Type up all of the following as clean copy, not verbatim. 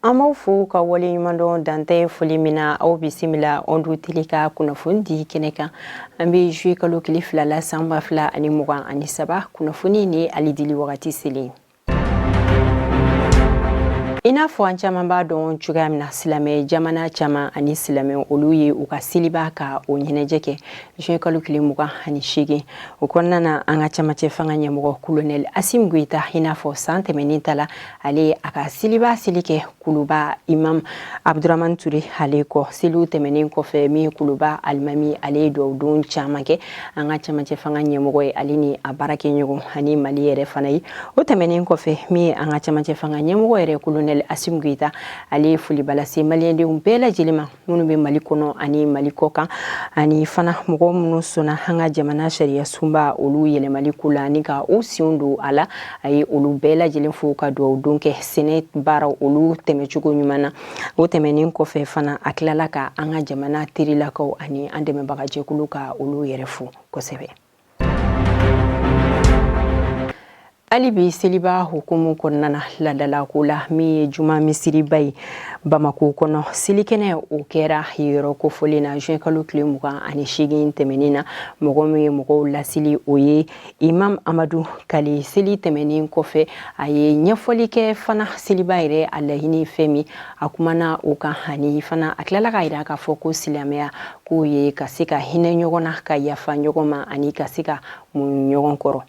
An b'aw fo ka waleɲuman dɔn dantɛ foli min na. Aw bisimila Onde Télé ka kunnafoni di kɛnɛ kan. An bɛ juillet kalo tile 2 la, san 2023. Kunnafoni ni ale dili wagati selen. I n'a fɔ an caman b'a dɔn cogoya min na, silamɛ jamana caman ani silamɛ, olu ye u ka seliba ka o ɲɛnajɛ kɛ juin kalo tile 28. O kɔnɔna na, an ka camancɛ fanga ɲɛmɔgɔ Kolonɛli Assimi Goïta, i n'a fɔ san tɛmɛnen ta la, ale a ka seliba seli kɛ Kuluba Imam Abdurahman Ture ale kɔ. Seliw tɛmɛnen kɔfɛ, min Kuluba alimami, ale ye dugawudon caman kɛ an ka camancɛ fanga ɲɛmɔgɔ ye, ale ni a baarakɛɲɔgɔn ani Mali yɛrɛ fana ye. O tɛmɛnen kɔfɛ, min ye an ka camancɛ fanga ɲɛmɔgɔ yɛrɛ Kolonɛli Assimi Goïta, ale ye foliba lase maliyɛndenw bɛɛ lajɛlen ma minnu bɛ Mali kɔnɔ ani Mali kɔ kan, ani fana mɔgɔ minnu sɔnna an ka jamana sariya sunba olu yɛlɛmali ko la ani ka u senw don a la. A ye olu bɛɛ lajɛlen fo ka dugawu don kɛ sɛnɛ baaraw olu tɛmɛcogo ɲuman na. O tɛmɛnen kɔfɛ fana, a tilala ka an ka jamana terilakaw ani an dɛmɛbagajɛkulu ka olu yɛrɛ fo kosɛbɛ. Hali bi seliba hukumu kɔnɔna na, ladalako la, min ye juma misiriba ye Bamako kɔnɔ, selikɛnɛ o kɛra yɔrɔ kofɔlen na juin kalo tile 28 tɛmɛnen na. Mɔgɔ min ye mɔgɔw laseli, o ye Imam Amadu Kale. Seli tɛmɛnen kɔfɛ, a ye ɲɛfɔli kɛ fana seliba yɛrɛ a laɲini fɛn min, a kumana o kan. Ani fana a tilala k'a yira k'a fɔ ko silamɛya k'o ye ka se ka hinɛ ɲɔgɔn na, ka yafa ɲɔgɔn ma ani ka se ka muɲu ɲɔgɔn kɔrɔ.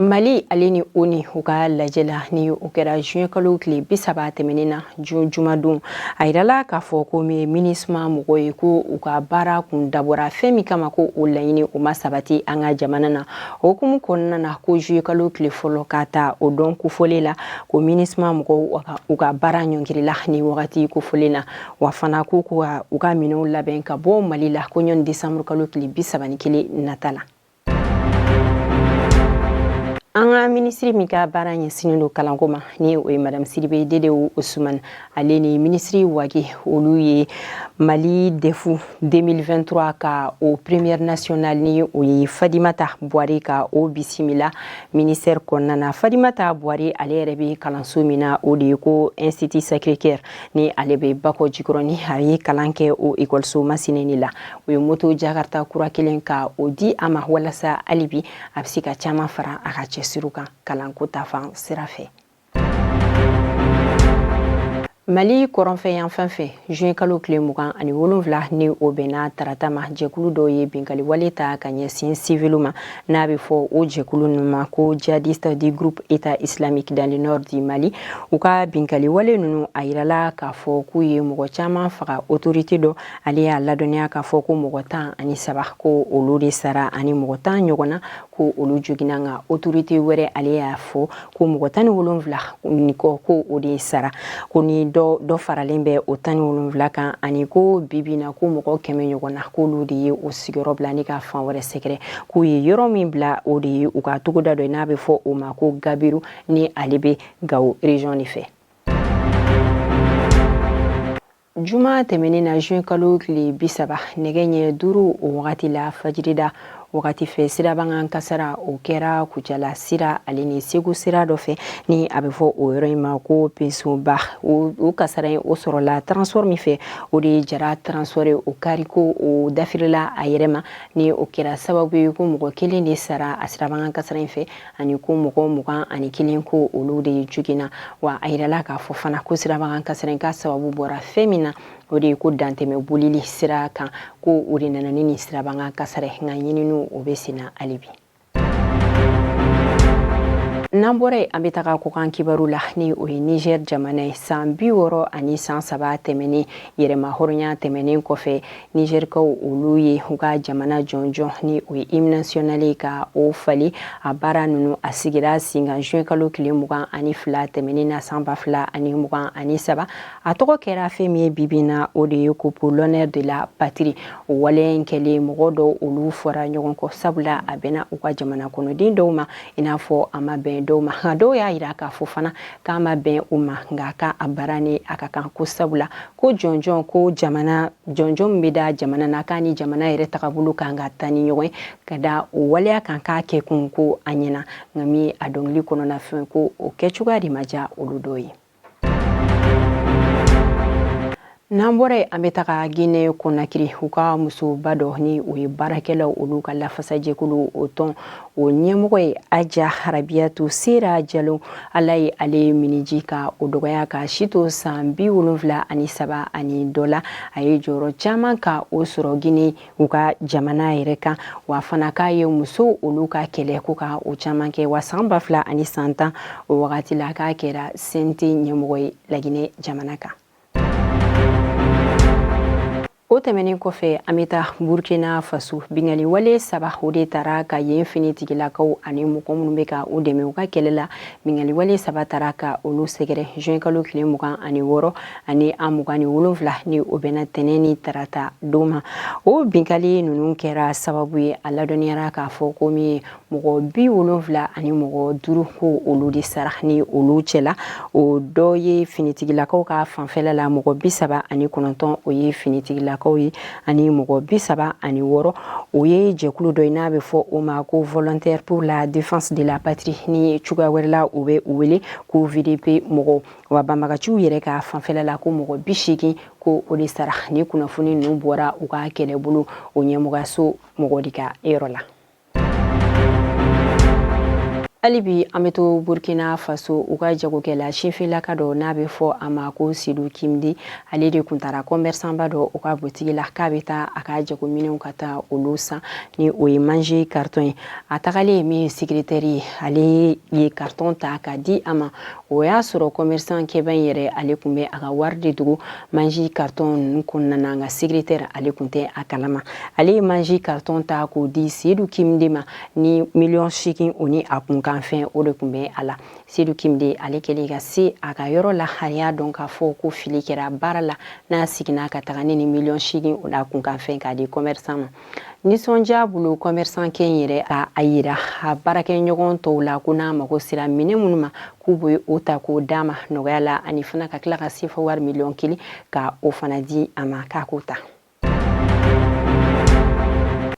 Mali ale ni ONU u ka lajɛ la, ni o kɛra juin kalo tile 30 tɛmɛnen na, jumadon, a yirala k'a fɔ ko min ye MINUSMA mɔgɔ ye, ko u ka baara kun dabɔra fɛn min kama, ko o laɲini o ma sabati an ka jamana na. O hukumu kɔnɔna na, ko juillet kalo tile 1 ka ta o don kofɔlen la, ko MINUSMA mɔgɔw u ka baara ɲɔngirila ni wagati kofɔlen na. Wa fana ko u ka minɛnw labɛn ka bɔ Mali la ko ɲɔni décembre kalo tile 31 nata la. An ka minisiri min ka baara ɲɛsinnen don kalanko ma, ni o ye Madame Sidibe Dedewu Usumani, ale ni minisiri Wage, olu ye Mali DEF 2023 ka o première nationale, ni o ye Fadimata Buware, ka o bisimila ministère kɔnɔna na. Fadimata Buware, ale yɛrɛ bɛ kalanso min na, o de ye ko Institut Sacré Cœur, ni ale bɛ Bakɔ Jikɔrɔni. A ye kalan kɛ o ekɔliso masinɛ la. O ye moto Jakarta kura kelen ka o di a ma, walasa hali bi a bɛ se ka caman fara a ka cɛsiriw kan kalanko ta fan sira fɛ. Mali kɔrɔnfɛ yanfan fɛ, juin kalo tile 27, ni o bɛnna tarata ma, jɛkulu dɔw ye binkali wale ta ka ɲɛsin siviliw ma, n'a bɛ fɔ o jɛkulu ninnu ma ko djihadiste du groupe État islamique dans le nord du Mali. U ka binkali wale ninnu, a yirala k'a fɔ k'u ye mɔgɔ caman faga. Autorité dɔ, ale y'a ladɔnniya k'a fɔ ko mɔgɔ 13, ko olu de sara, ani mɔgɔ 10 ɲɔgɔn na, ko olu joginna. Nka autorité wɛrɛ, ale y'a fɔ ko mɔgɔ 17 ni kɔ, ko o de sara, ko ni dɔ dɔ faralen bɛ o 17 kan, ani ko bibi na, ko mɔgɔ 100 ɲɔgɔn na, k'olu de ye o sigiyɔrɔ bila ni ka fan wɛrɛ sɛgɛrɛ. K'u ye yɔrɔ min bila, o de ye u ka togoda dɔ ye n'a bɛ fɔ o ma ko Gabiru, ni ale bɛ Gawo région de fɛ. Juma tɛmɛnen na, juin kalo tile 30, nɛgɛ ɲɛ 5 o wagati la, fajirida wagati fɛ, sirabakan kasara o kɛra Kucala sira ale ni Segu sira dɔ fɛ, ni a bɛ fɔ o yɔrɔ in ma ko Pesoba. O kasara in, o sɔrɔla transport min fɛ, o de ye Jara Transport ye. O kari ko o dafirila a yɛrɛ ma, ni o kɛra sababu ye ko mɔgɔ kelen de sara a sirabakan kasara in fɛ, ani ko mɔgɔ 21, ko olu de joginna. Wa a yirala k'a fɔ fana ko sirabakan kasara in ka sababu bɔra fɛn min na, o de ye ko dantɛmɛ bolili sira kan, ko o de nana ni nin sirabakan kasara ye. Nka ɲininiw o bɛ senna hali bi. N'an bɔra yen, an bɛ taga kɔkan kibaru la, ni o ye Niger jamana ye. San 63 tɛmɛnen, yɛrɛma hɔrɔnya tɛmɛnen kɔfɛ, Nizɛrikaw olu ye u ka jamana jɔnjɔn, ni o ye hymne national, ka o fali. A baara ninnu, a sigira sen kan juin kalo tile 22 tɛmɛnen na, san 2023. A tɔgɔ kɛra fɛn min ye bibi na, o de ye ko pour l'honneur de la patrie. O waleya in kɛlen, mɔgɔ dɔw olu fɔra ɲɔgɔn kɔ, sabula a bɛnna u ka jamana kɔnɔden dɔw ma i n'a fɔ a ma bɛn. bɛn dɔw ma, nka dɔw y'a yira k'a fɔ fana k'a ma bɛn u ma, nka k'a baara ni a ka kan, ko sabula ko jɔnjɔn ko jamana jɔnjɔn min bɛ da jamana na, k'a ni jamana yɛrɛ tagabolo kan ka taa ni ɲɔgɔn ye, ka da o waleya kan k'a kɛ kun ko a ɲɛna, nka min a dɔnkili kɔnɔna fɛn ko o kɛcogoya de ma diya olu dɔw ye. N'an bɔra yen, an bɛ taga Guinée Conakry. U ka musoba dɔ ni o ye baarakɛlaw olu ka lafasajɛkulu o tɔn o ɲɛmɔgɔ ye, Aja Harabiyatu Sera Jalo, Ala ye ale miniji ka o dɔgɔya ka si to san 73 ani dɔ la. A ye jɔyɔrɔ caman ka o sɔrɔ Guinée u ka jamana yɛrɛ kan, wa fana k'a ye musow olu ka kɛlɛ ko ka o caman kɛ. Wa san 2010 o wagati la, k'a kɛra CNT ɲɛmɔgɔ ye Laginɛ jamana kan. O tɛmɛnen kɔfɛ, an bɛ taa Burkina Faso. Binkanni wale saba o de taara ka yen finitigilakaw ani mɔgɔ minnu bɛ ka u dɛmɛ u ka kɛlɛ la, binkanni wale saba taara ka olu sɛgɛrɛ juin kalo tile 26 ani a 27, ni o bɛnna tɛnɛn ni tarata don ma. O binkanni ninnu kɛra sababu ye, a ladɔnniyara k'a fɔ ko min ye mɔgɔ 75 ko olu de sara, ni olu cɛla o dɔ ye finitigilakaw ka fanfɛla la, mɔgɔ 39 o ye finitigilakaw ye, ani mɔgɔ 36 o ye jɛkulu dɔ ye n'a bɛ fɔ o ma ko Volontaire pour la défense de la patrie, ni cogoya wɛrɛ la u bɛ u wele ko VDP mɔgɔw. Wa banbagaciw yɛrɛ ka fanfɛla la, ko mɔgɔ 80 ko o de sara. Ni kunnafoni ninnu bɔra u ka kɛlɛbolo o ɲɛmɔgɔyaso mɔgɔ de ka yɔrɔ la. Hali bi an bɛ to Burkina Faso. U ka jagokɛla sifinlaka dɔ n'a bɛ fɔ a ma ko Sedu Kimdi, ale de kun taara commerçantba dɔ u ka butigi la k'a bɛ taa a ka jagominɛnw ka taa olu san, ni o ye manger carton ye. A tagalen, min ye secrétaire ye, ale ye carton ta ka di a ma. O y'a sɔrɔ commerçant kɛba in yɛrɛ, ale kun bɛ a ka wari de dogo manger carton ninnu kɔnɔna na, nka secrétaire ale kun tɛ a kalama. Ale ye manger carton ta k'o di Sedu Kimdi ma, ni miliyɔn 8 o ni a kunkanfɛn o de kun bɛ a la. Sedu Kimdi ale kɛlen ka se a ka yɔrɔ la, a y'a dɔn k'a fɔ ko fili kɛra baara la, n'a seginna ka taga ni miliyɔn 8 o n'a kunkanfɛn k'a di commerçant ma. Nisɔndiya bolo, commerçant kɛ in yɛrɛ ka a yira a baarakɛɲɔgɔn tɔw la ko n'a mago sera minɛn minnu ma, k'u bɛ o ta k'o d'a ma nɔgɔya la, ani fana ka tila ka sefa wari miliyɔn 1 ka o fana di a ma k'a k'o ta.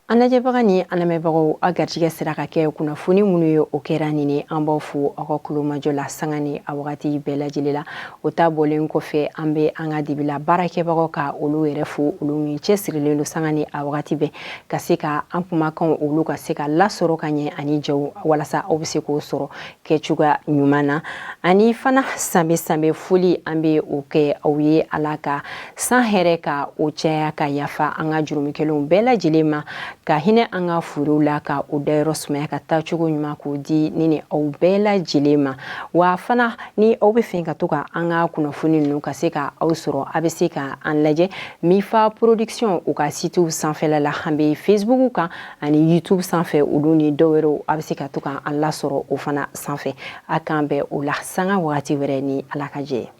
An lajɛbaga ni an lamɛnbagaw, aw garijɛgɛ sera ka kɛ kunnafoni minnu ye, o kɛra nin ye. An b'aw fo aw ka kulomajɔ la sanga ni a wagati bɛɛ lajɛlen la. O ta bɔlen kɔfɛ, an bɛ an ka dibila baarakɛbagaw ka olu yɛrɛ fo, olu min cɛsirilen don sanga ni a wagati bɛɛ ka se ka an kumakanw olu ka se ka lasɔrɔ ka ɲɛ ani jaw, walasa aw bɛ se k'o sɔrɔ kɛcogoya ɲuman na. Ani fana sanbɛ sanbɛ foli, an bɛ o kɛ aw ye. Ala ka san hɛrɛ ka o caya, ka yafa an ka jurumukɛlenw bɛɛ lajɛlen ma, ka hinɛ an ka furew la, ka o dayɔrɔ sumaya, ka taacogo ɲuman k'o di ni aw bɛɛ lajɛlen ma. Wa fana ni aw bɛ fɛ ka to ka an ka kunnafoni ninnu ka se ka aw sɔrɔ, a bɛ se ka an lajɛ Mifa Production u ka sitew sanfɛla la. An bɛ Facebook kan ani YouTube sanfɛ, olu ni dɔw wɛrɛw, a bɛ se ka to ka an lasɔrɔ o fana sanfɛ. A k'an bɛn o la sanga wagati wɛrɛ ni Ala ka jɛ ye.